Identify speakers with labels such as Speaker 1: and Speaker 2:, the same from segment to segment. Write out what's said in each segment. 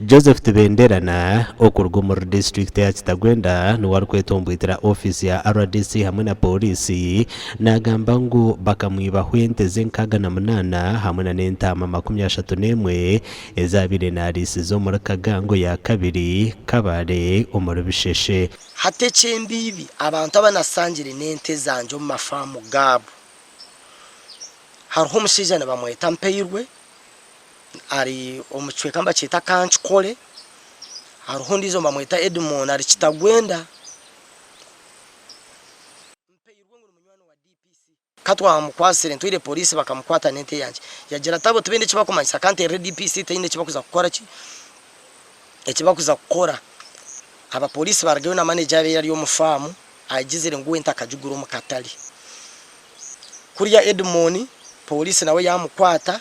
Speaker 1: Joseph Tibenderana okuruga omuri disiturikiti ya Kitagwenda niwe arikwetomboitera ofiisi ya rdc hamwe na pooriisi nagamba ngu bakamwibaho ente ze 68 hamwe na n'entaama 31 ezi abaire nariisiza omuri Kagango ya kabiri, Kabale omuri Bisheshe.
Speaker 2: Hati eky'embiibi, abantu aba nasangire n'ente zangye omu mafaamu gaabo, hariho omushaija nibamweta Mpairwe, ari omu kicweka nibakyeta Kankikore, hariho ondiijo nibamweta Edmond ari Kitagwenda. Mpairwe ngu ni munywani wa DPC. Ka twamukwasire ntwaire poriisi bakamukwata n'ente yangye. Yagira ati abo tibaine eki bakumanyisa ka nteerere DPC teine eki bakuza kukora ki, eki bakuza kukora. Abaporiisi barugayo na maneja abaire ari omu faamu agizire ngu we ente akagigura omu katare. Kuriya Edmond poriisi nawe yaamukwata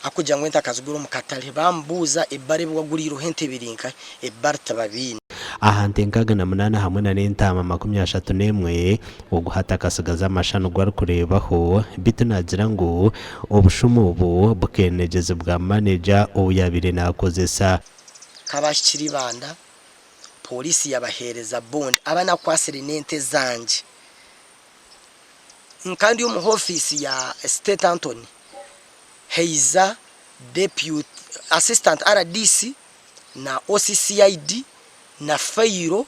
Speaker 2: Arikugira ngu ente akazigura omu katare, baamubuuza ebibara ebi waguriireho ente biri nkahi? Ebibara tibabiine.
Speaker 1: Aha nte 68 hamwe na n'entaama 31, ogu hati akatsigaza amasha nigo arikureebaho, beitu naagira ngu obushuma obu bukeenegyezibwa maneja ou yaabaire naakozesa.
Speaker 2: Ka baahikire Ibanda, pooriisi yabaheereza bond aba nakwatsire n'ente zangye. Nka ndi omu hoofiisi ya State Antony, haija Deputy Assistant rdc na OCCID na Failo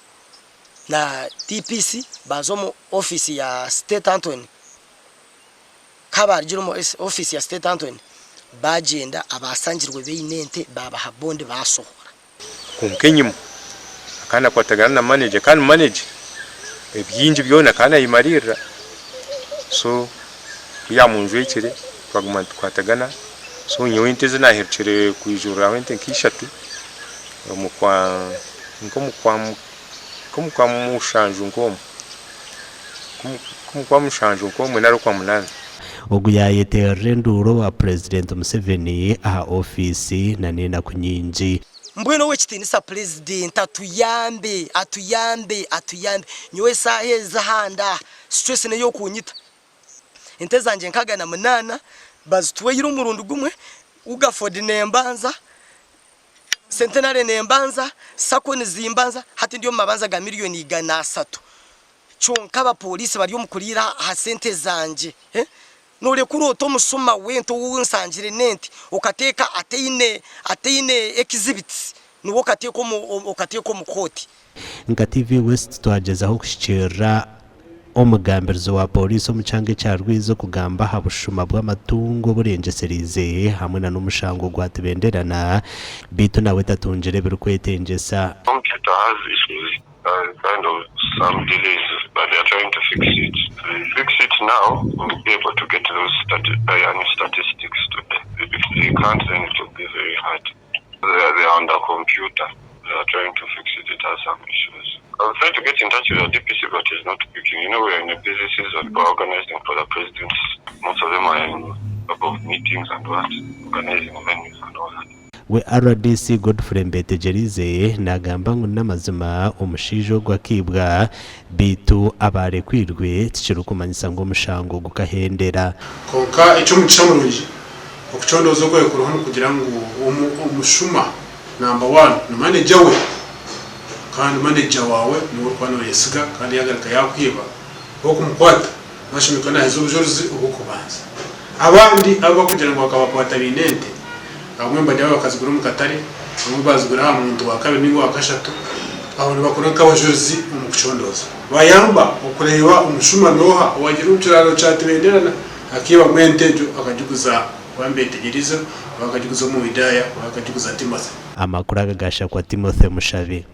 Speaker 2: na DPC baaza omu ofiisi ya State Antony. Ka baarugire omu ofiisi ya State Antony baagyenda abaashangirwe baine ente baabaha bondi baasohora.
Speaker 3: Kwonka enyima akaba nakwatagana na manager kandi manager ebyingi byona akaba nayemariirira so kuyamunjwekire twaguma nitukwatagana so nyowe ente ezi naherukire kwijuriraho ente nka ishatu omukwa nk'omukwa nk'omukwa mushanju nk'omwo nk'omukwa mushanju nk'omwe nari okwa munaana.
Speaker 1: Ogu yaayeteerera enduuru owa Purezidenti Museveni aha ofiisi na n'enaku nyingi.
Speaker 2: Mbwenu Ow'ekitiinisa Purezidenti atuyambe, atuyambe, atuyambe. Nyowe eshaaha ezi ahandi aha stress n'ey'okunyita. Ente zangye 68 bazitwaire omurundi gumwe, Ugafford nembanza, Centenary nembanza, Sacco nizimbanza, hati ndi omu mabanja ga miriyoni 300. Kyonka abapoliisi bari omu kuriira aha sente zangye. Noorekura ota omushuma w'ente ou nsangire n'ente okateeka ataine ataine exhibits niwe okateeka omu okateeka omu kooti?
Speaker 1: Nka TV West twagyezaho kuhikiirira omugambirizi wa pooriisi omu kyanga ekya Rwizi okugamba aha bushuma bw'amatungo oburengyesereize hamwe na n'omushango gwa Tibenderana beitu nawe tatungire ebirikwetengyesa.
Speaker 4: Computer has issues kind of some delays but they are trying to fix it. If they fix it now we will be able to get those statistics today. If they can't then it will be very hard. They are, they are on the computer. They are trying to fix it. It has some issues. I'm trying to get in touch with the DPC but he's not picking. You know we are in a busy season. We're organizing for the presidents. Most of them are in couple of meetings and what, organizing venues and all that.
Speaker 1: We rdc Godfrey Mbetegyereize nagamba ngu n'amazima omushaija ogu akaibwa beitu abaarekwirwe tikirikumanyisa ngu omushango gukahendera.
Speaker 5: Kwonka eky'omugisha murungi, okucondooza okweye kuriho nikugira ngu omushuma namba wani ni maneja we kandi maneja waawe niwe orikuba noyesiga kandi yagaruka yakwiba ow'okumukwata nashemereire kuba naheza obujurizi obw'okubanza. Abandi abu barikugira ngu bakabakwata baine ente, abamwe nibagira bakazigura omu katare, abamwe bazigura aha muntu wa kabiri ninga owa kashatu, abo nibakora nk'abajurizi omu kucondooza. Bayamba okureeba omushuma n'oha owagiire omu kiraaro kya Tibenderana akaibamu ente egyo akagiguza oba Mbetegyereize oba akagiguza Omuidaaya oba akagiguza Timothy.
Speaker 1: Amakuru aga gashakwa Timothy Mushabe.